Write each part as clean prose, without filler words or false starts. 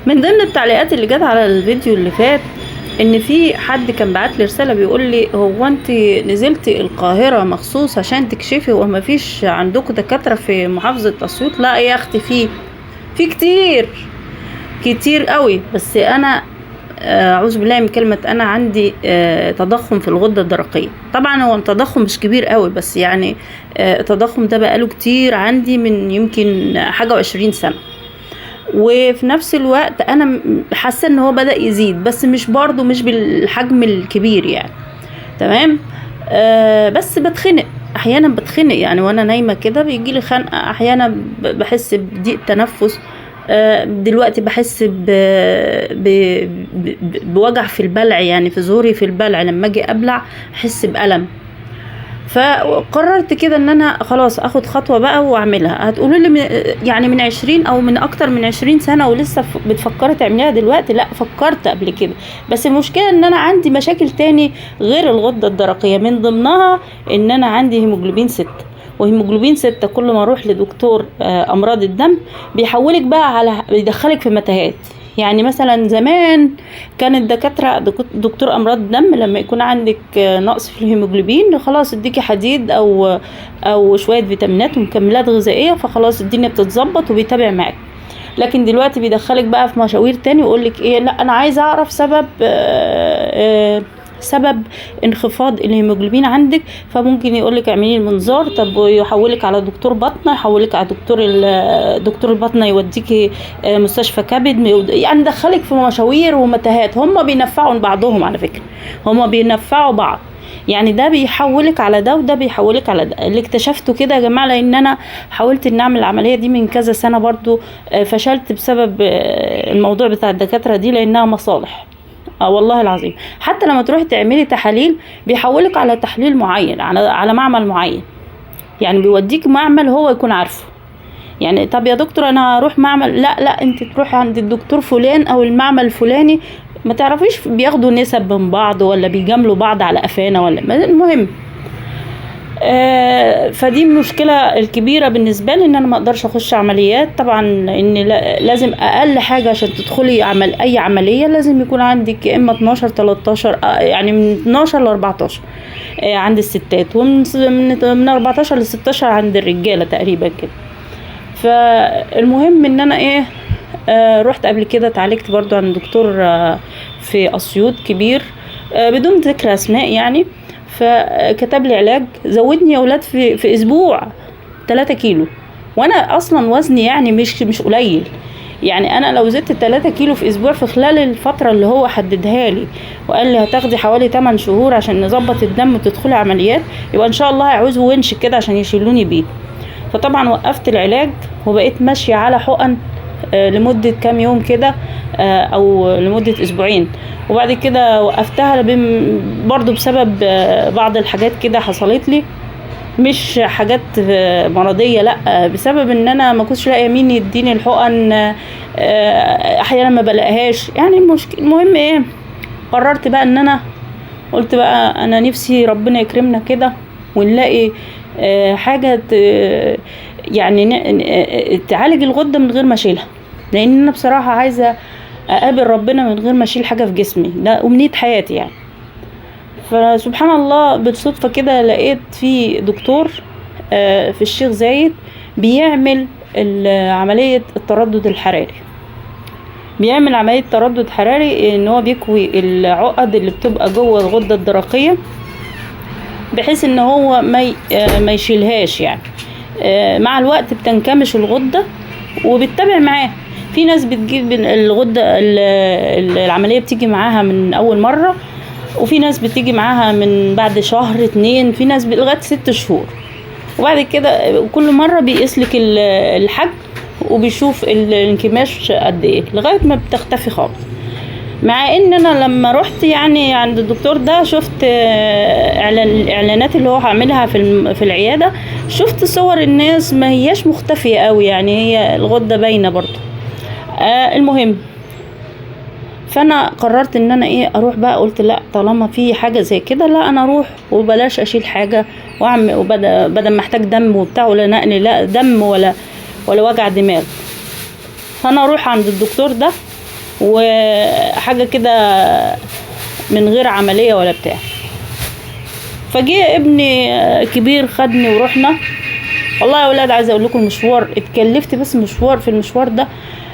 من ضمن التعليقات اللي جت على الفيديو اللي فات ان في حد كان بعت لي رسالة بيقول لي هو انت نزلتي القاهرة مخصوص عشان تكشفي وما فيش عندكم دكاترة في محافظة اسيوط؟ لا يا اختي، في كتير كتير قوي، بس انا اعوذ بالله من كلمة انا عندي تضخم في الغدة الدرقية. طبعا هو التضخم مش كبير قوي، بس يعني التضخم ده بقاله كتير عندي من يمكن حاجة 20 سنة، وفي نفس الوقت انا حاسه ان هو بدأ يزيد، بس مش برضو مش بالحجم الكبير يعني. تمام. بس بتخنق احيانا، بتخنق يعني وانا نايمة كده بيجي لي خنقه، احيانا بحس بضيق تنفس، دلوقتي بحس بوجع في البلع، يعني في زوري في البلع، لما اجي ابلع احس بألم. فقررت كده ان انا خلاص اخد خطوة بقى واعملها. هتقولوا لي يعني من 20 او من اكتر من 20 سنة ولسه بتفكري تعمليها دلوقتي؟ لا، فكرت قبل كده، بس المشكلة ان انا عندي مشاكل تاني غير الغدة الدرقية، من ضمنها ان انا عندي هيموجلوبين 6، وهيموجلوبين 6 كل ما اروح لدكتور امراض الدم بيحولك بقى على، بيدخلك في متاهات. يعني مثلا زمان كان الدكاترة دكتور امراض الدم لما يكون عندك نقص في الهيموجلوبين خلاص اديكي حديد او شوية فيتامينات ومكملات غذائية، فخلاص الدنيا بتتظبط وبيتابع معاك. لكن دلوقتي بيدخلك بقى في مشاوير تاني ويقولك ايه، لا انا عايز اعرف سبب انخفاض الهيموجلوبين عندك، فممكن يقولك اعملي المنظار، طب يحولك على دكتور بطنه، يحولك على دكتور البطنه يوديكي مستشفى كبد، يعني دخلك في مشاوير ومتاهات. هم بينفعوا بعضهم على فكرة، هم بينفعوا بعض، يعني ده بيحولك على ده وده بيحولك على ده. اللي اكتشفته كده يا جماعة، لان انا حاولت ان اعمل العملية دي من كذا سنة برضو، فشلت بسبب الموضوع بتاع الدكاترة دي، لانها مصالح. والله العظيم. حتى لما تروحي تعملي تحاليل بيحولك على تحليل معين، على معمل معين، يعني بيوديك معمل هو يكون عارفه. يعني طب يا دكتور انا هروح معمل، لا لا انت تروحي عند الدكتور فلان او المعمل الفلاني، ما تعرفيش بياخدوا نسب من بعض ولا بيجاملوا بعض على قفانا ولا، المهم فدي المشكلة الكبيرة بالنسبة لي، ان انا ما اقدرش اخش عمليات طبعا، ان لازم اقل حاجة عشان تدخلي اي عملية لازم يكون عندك يا اما 12 13، يعني من 12 ل 14، عند الستات، ومن من 14 ل 16 عند الرجالة تقريبا كده. فالمهم ان انا ايه، رحت قبل كده اتعالجت برضو عند دكتور في اسيوط كبير، بدون ذكر اسماء يعني، فكتب لي علاج زودني يا اولاد في اسبوع 3 كيلو، وانا اصلا وزني يعني مش قليل، يعني انا لو زدت 3 كيلو في اسبوع في خلال الفترة اللي هو حددها لي وقال لي هتاخدي حوالي 8 شهور عشان نظبط الدم وتدخلي عمليات، يبقى ان شاء الله هيعوزوا ونش كده عشان يشيلوني بيه. فطبعا وقفت العلاج وبقيت ماشية على حقن لمدة كام يوم كده، او لمدة اسبوعين، وبعد كده وقفتها برضو بسبب بعض الحاجات كده حصلت لي، مش حاجات مرضية، لا، بسبب ان انا ما كنتش لاقيه مين يديني الحقن، احيانا ما بلاقيهاش يعني. المهم ايه، قررت بقى ان انا قلت بقى انا نفسي ربنا يكرمنا كده ونلاقي حاجة يعني تعالج الغدة من غير ما اشيلها، لان انا بصراحة عايزه اقابل ربنا من غير ما اشيل حاجة في جسمي، ده امنية حياتي يعني. فسبحان الله بالصدفة كده لقيت في دكتور في الشيخ زايد بيعمل عملية التردد الحراري، بيعمل عملية تردد حراري ان هو بيكوي العقد اللي بتبقى جوه الغدة الدرقية بحيث ان هو ما يشيلهاش يعني. مع الوقت بتنكمش الغدة وبتتابع معاه. في ناس بتجيب الغدة العملية بتيجي معاها من اول مرة، وفي ناس بتيجي معاها من بعد شهر 2، في ناس لغاية 6 شهور، وبعد كده كل مرة بيقيسلك الحجم وبيشوف الانكماش قد ايه لغاية ما بتختفي خالص. مع ان انا لما رحت يعني عند الدكتور ده شفت الاعلانات اللي هو عاملها في العيادة، شفت صور الناس ما هياش مختفيه قوي يعني، هي الغدة باينة برضو. المهم فانا قررت ان انا ايه اروح بقى، قلت لا طالما في حاجة زي كده لا انا اروح وبلاش اشيل حاجة واعمل، وبدل ما احتاج دم وبتاع ولا نقل لا دم ولا وجع دماغ، فانا اروح عند الدكتور ده. وحاجه كده من غير عملية ولا بتاع. فجه ابني كبير خدني ورحنا. والله يا اولاد عايزه اقول لكم المشوار اتكلفت، بس مشوار في المشوار ده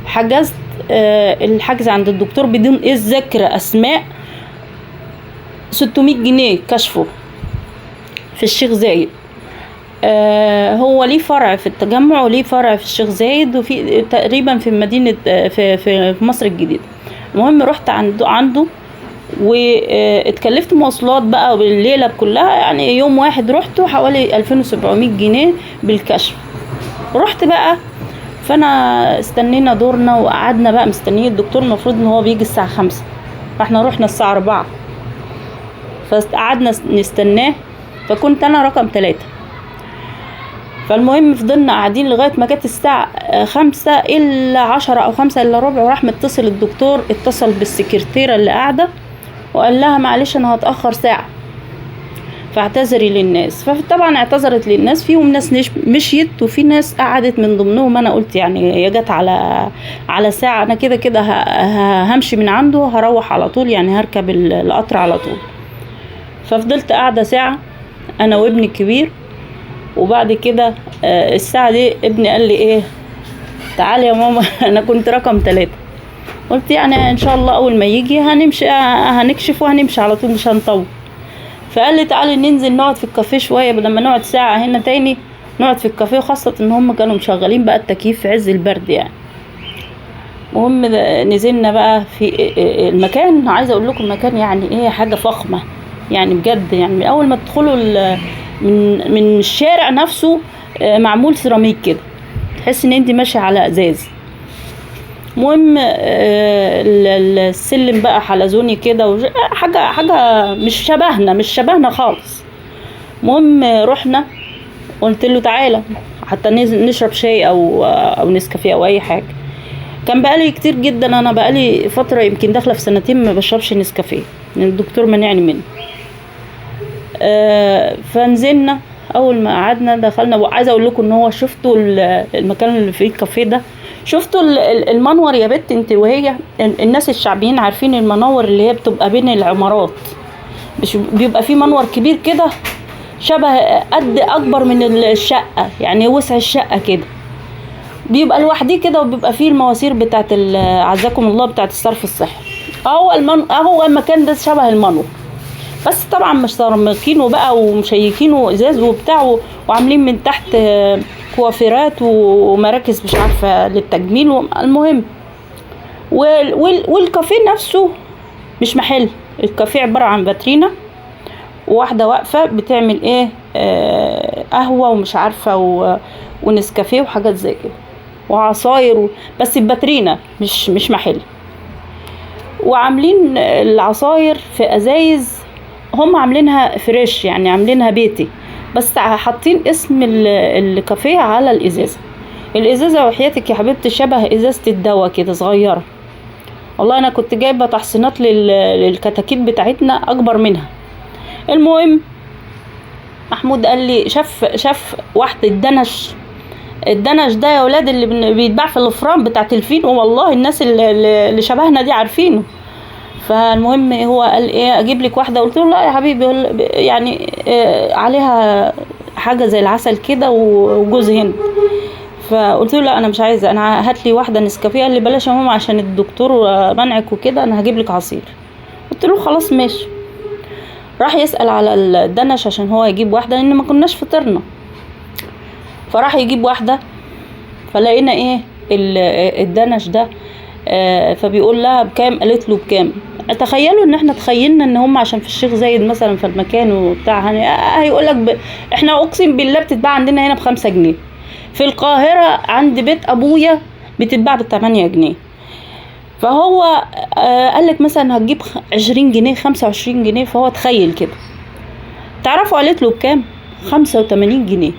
حجزت الحجز عند الدكتور بدون ايه ذكر اسماء 600 جنيه كشفه في الشيخ زايد. هو ليه فرع في التجمع وليه فرع في الشيخ زايد، وفي تقريبا في مدينة في مصر الجديدة. المهم رحت عنده واتكلفت مواصلات بقى بالليلة كلها، يعني يوم واحد رحته حوالي 2700 جنيه بالكشف. رحت بقى، فانا استنينا دورنا وقعدنا بقى مستنيين الدكتور، المفروض ان هو بيجي الساعة 5، فاحنا رحنا الساعة 4، فقعدنا نستناه، فكنت انا رقم 3. فالمهم فضلنا قاعدين لغاية ما جت الساعة 4:50 أو 4:45، وراح متصل الدكتور، اتصل بالسكرتيرة اللي قاعدة وقال لها معلش انا هتأخر ساعة فاعتذري للناس. فطبعا اعتذرت للناس، فيهم ناس مشيت وفي ناس قعدت، من ضمنهم انا. قلت يعني يا جت على ساعة، انا كده كده همشي من عنده، هروح على طول، يعني هركب القطر على طول. ففضلت قاعدة ساعة انا وابني الكبير. وبعد كده الساعة دي ابني قال لي ايه، تعالي يا ماما انا كنت رقم 3. قلت يعني ان شاء الله اول ما يجي هنمشي، هنكشف وهنمشي على طول، مش هنطول. فقال لي تعالي ننزل نقعد في الكافيه شوية، بدل ما نقعد ساعة هنا تاني نقعد في الكافيه، خاصة ان هم كانوا مشغلين بقى التكييف في عز البرد يعني. المهم نزلنا بقى في المكان، عايزه اقول لكم مكان يعني ايه، حاجة فخمة يعني بجد، يعني من اول ما تدخلوا من الشارع نفسه معمول سيراميك كده، تحس ان انت ماشية على ازاز. المهم السلم بقى حلزوني كده، حاجة مش شبهنا خالص. المهم رحنا، قلت له تعالى حتى نشرب شاي او نسكافيه او اي حاجة. كان بقالي كتير جدا، انا بقالي فترة يمكن داخله في سنتين ما بشربش نسكافيه، الدكتور منعني منه. فنزلنا، اول ما قعدنا دخلنا، وعايزه اقول لكم ان هو شفتوا المكان اللي فيه الكافيه ده، شفتوا المنور يا بت انت وهي، الناس الشعبيين عارفين المنور اللي هي بتبقى بين العمارات، مش بيبقى فيه منور كبير كده شبه قد اكبر من الشقة، يعني وسع الشقة كده، بيبقى لوحديه كده، وبيبقى فيه المواسير بتاعت عزكم الله بتاعت الصرف الصحي. هو المكان ده شبه المنور، بس طبعا مش سيراميكينه بقى ومشيكينه ازاز وبتاع، وعاملين من تحت كوافيرات ومراكز مش عارفه للتجميل. المهم والكافيه نفسه مش محل، الكافيه عبارة عن فاترينا، وواحدة واقفة بتعمل ايه، قهوة ومش عارفه ونسكافيه وحاجات زي كده وعصاير بس باترينا مش محل. وعاملين العصاير في ازايز، هم عاملينها fresh يعني عاملينها بيتي، بس حاطين اسم الكافيه على الازازه. الازازه وحياتك يا حبيبتي شبه ازازة الدواء كده صغيرة. والله انا كنت جايبه تحصينات للكتاكيت بتاعتنا اكبر منها. المهم محمود قال لي شاف واحدة الدنش، الدنش ده يا ولاد اللي بيتباع في الافران بتاعت الفين، والله الناس اللي شبهنا دي عارفينه. فالمهم هو قال ايه، اجيب لك واحدة؟ قلت له لا يا حبيبي، يعني عليها حاجة زي العسل كده وجوز هند. فقلت له لا انا مش عايزه، انا هات لي واحدة نسكافيه. قال لي بلاش يا ماما عشان الدكتور منعك وكده، انا هجيب لك عصير. قلت له خلاص ماشي. راح يسال على الدنش عشان هو يجيب واحدة، لان ما كناش فطرنا. فراح يجيب واحدة، فلقينا ايه الدنش ده، فبيقول لها بكام؟ قالت له بكام. تخيلوا ان احنا تخيلنا ان هم عشان في الشيخ زايد مثلا في المكان وبتاع هيقول لك احنا اقسم بالله بتتباع عندنا هنا ب5 جنيه، في القاهرة عند بيت ابويا بتتباع ب8 جنيه. فهو قال لك مثلا هتجيب 20 جنيه 25 جنيه، فهو تخيل كده. تعرفوا قالت له بكام؟ 85 جنيه.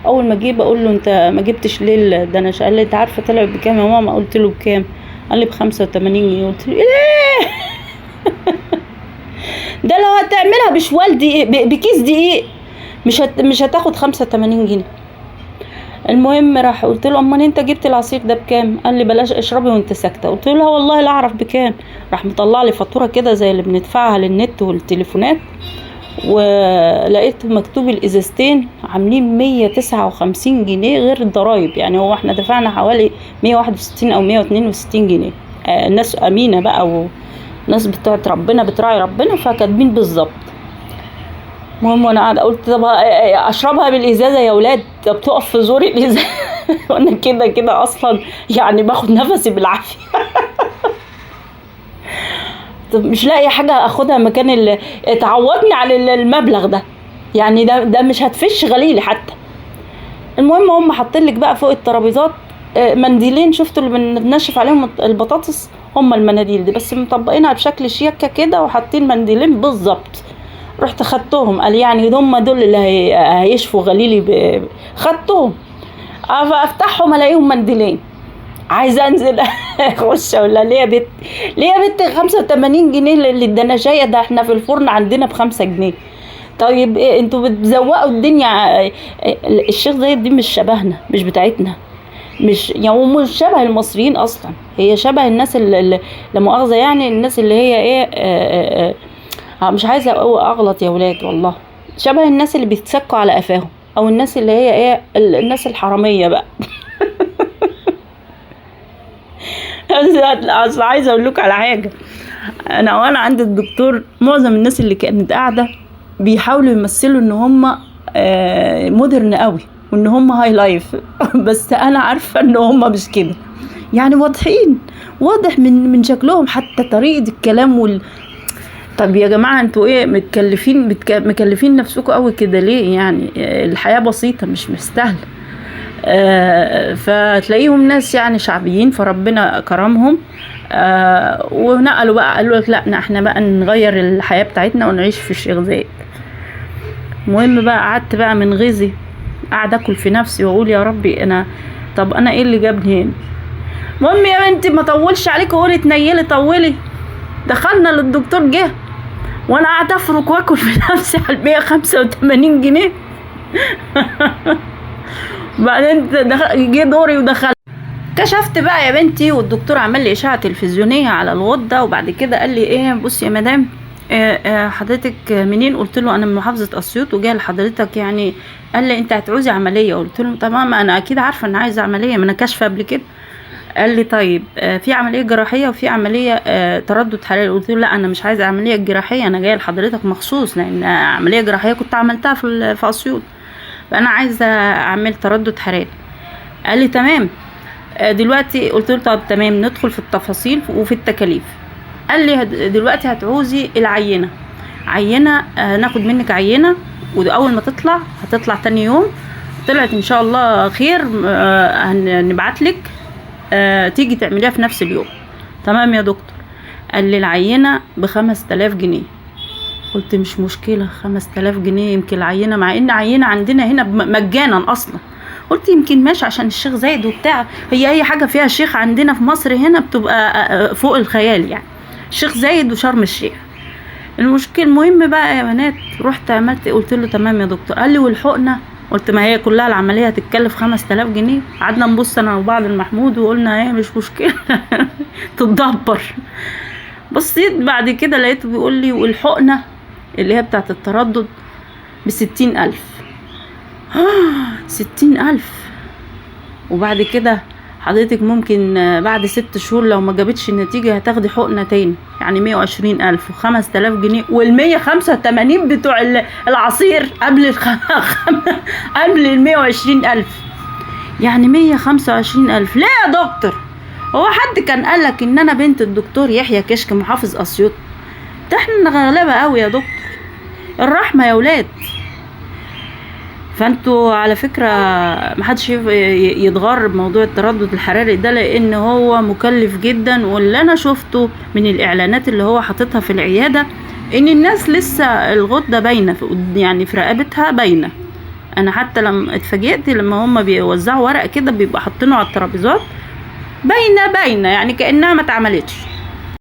اول ما جه بقول له انت ما جبتش ليه الدنش؟ قال لي انت عارفه طلع بكام يا ماما؟ قلت له بكام؟ قال لي ب85 جنيه. قلت له ايه ده لو هتعملها بشوال دقيق بكيس دقيق مش هتاخد 85 جنيه. المهم راح قلت له امال انت جبت العصير ده بكام؟ قال لي بلاش اشربي وانت ساكته. قلت له والله لا اعرف بكام. راح مطلع لي فاتورة كده زي اللي بندفعها للنت والتليفونات، ولقيت مكتوب الازازتين عاملين 159 جنيه غير الضرايب، يعني هو احنا دفعنا حوالي 161 او 162 جنيه. ناس امينه بقى وناس بتوعت ربنا بتراعي ربنا، فكاتبين بالظبط. المهم وانا قاعدة قلت طب اشربها بالازازه يا ولاد، طب تقف في زوري الازازه وانا كده كده اصلا يعني باخد نفسي بالعافية. طب مش لاقي حاجة اخدها مكان اللي تعوضني على المبلغ ده، يعني ده مش هتفش غليلي حتى. المهم هم حاطين لك بقى فوق الترابيزات منديلين، شفتوا اللي بننشف عليهم البطاطس، هم المناديل دي بس مطبقينها بشكل شياكه كده وحاطين منديلين بالظبط. رحت خدتهم، قال يعني هم دول اللي هيشفوا غليلي، خدتهم افتحهم الاقيهم منديلين. عايزه انزل اخش اقول ليه يا بت، ليه يا بت 85 جنيه للدنشايه ده، احنا في الفرن عندنا ب5 جنيه. طيب إيه انتوا بتزوقوا الدنيا؟ الشيخ زايد دي مش شبهنا، مش بتاعتنا، مش يعني مش شبه المصريين اصلا، هي شبه الناس اللي لا مؤاخذة يعني الناس اللي هي ايه، مش عايزه اغلط يا ولاد والله، شبه الناس اللي بيتسكوا على قفاهم، او الناس اللي هي ايه، الناس الحرامية بقى. اصل عايزه اقول لكم على حاجة، انا وانا عند الدكتور معظم الناس اللي كانت قاعدة بيحاولوا يمثلوا ان هم modern قوي وان هم high life، بس انا عارفه ان هم مش كده، يعني واضحين، واضح من شكلهم حتى طريقه الكلام طب يا جماعة انتوا ايه متكلفين، مكلفين نفسكم قوي كده ليه؟ يعني الحياة بسيطة مش مستاهلة. فتلاقيهم ناس يعني شعبيين، فربنا كرمهم ونقلوا بقى، قالوا لك لا احنا بقى نغير الحياة بتاعتنا ونعيش في الشيخ زايد. المهم بقى قعدت بقى من غيظي قاعدة اكل في نفسي واقول يا ربي انا، طب انا ايه اللي جابني هنا؟ المهم يا بنتي ما طولش عليك وقولي تنيلي طولي. دخلنا للدكتور جه وانا قاعدة افرك واكل في نفسي على 185 جنيه. بعدين جه دوري ودخل كشفت بقى يا بنتي، والدكتور عمل لي اشعه تلفزيونية على الغدة، وبعد كده قال لي ايه بصي يا مدام حضرتك منين؟ قلت له انا من محافظة اسيوط وجاية لحضرتك يعني. قال لي انت هتعوزي عملية؟ قلت له تمام انا اكيد عارفه ان عايزه عملية، ما انا كاشفة قبل كده. قال لي طيب في عملية جراحية وفي عملية تردد حراري. قلت له لا انا مش عايزه عملية جراحية، انا جاية لحضرتك مخصوص لان عملية جراحية كنت عملتها في اسيوط، فانا عايزه اعمل تردد حراري. قال لي تمام دلوقتي. قلت له طب تمام ندخل في التفاصيل وفي التكاليف. قال لي دلوقتي هتعوزي العينة، عينه ناخد منك عينه، واول ما تطلع هتطلع تاني يوم، طلعت ان شاء الله خير هنبعت لك تيجي تعمليها في نفس اليوم. تمام يا دكتور. قال لي العينة ب5000 جنيه. قلت مش مشكلة 5000 جنيه يمكن العينة، مع ان عينه عندنا هنا مجانا اصلا. قلت يمكن ماشي عشان الشيخ زايد وبتاع، هي اي حاجة فيها شيخ عندنا في مصر هنا بتبقى فوق الخيال يعني، الشيخ زايد وشرم الشيخ. المشكلة المهم بقى يا بنات رحت عملت، قلت له تمام يا دكتور. قال لي والحقنه؟ قلت ما هي كلها العملية هتتكلف 5000 جنيه. قعدنا نبص انا وبعض المحمود وقلنا ايه مش مشكلة تتدبر. بصيت بعد كده لقيته بيقول لي والحقنه اللي هي بتاعه التردد ب60,000. 60,000. وبعد كده حضرتك ممكن بعد 6 شهور لو ما جابتش النتيجة هتاخدي حقنة تاني، يعني 120,000 و5000 جنيه، وال185 بتوع العصير قبل قبل 120,000، يعني 125,000. ليه يا دكتور؟ هو حد كان قالك ان انا بنت الدكتور يحيى كشك محافظ اسيوط؟ ده احنا غلابة قوي يا دكتور، الرحمة يا ولاد. فانتوا على فكرة محدش يتغر بموضوع التردد الحراري ده، لان هو مكلف جدا. واللي انا شفته من الاعلانات اللي هو حاططها في العيادة ان الناس لسه الغدة باينة يعني في رقبتها باينة. انا حتى لما اتفاجئت لما هم بيوزعوا ورق كده بيبقى حاطينه على الترابيزات باينة باينة، يعني كأنها ما اتعملتش.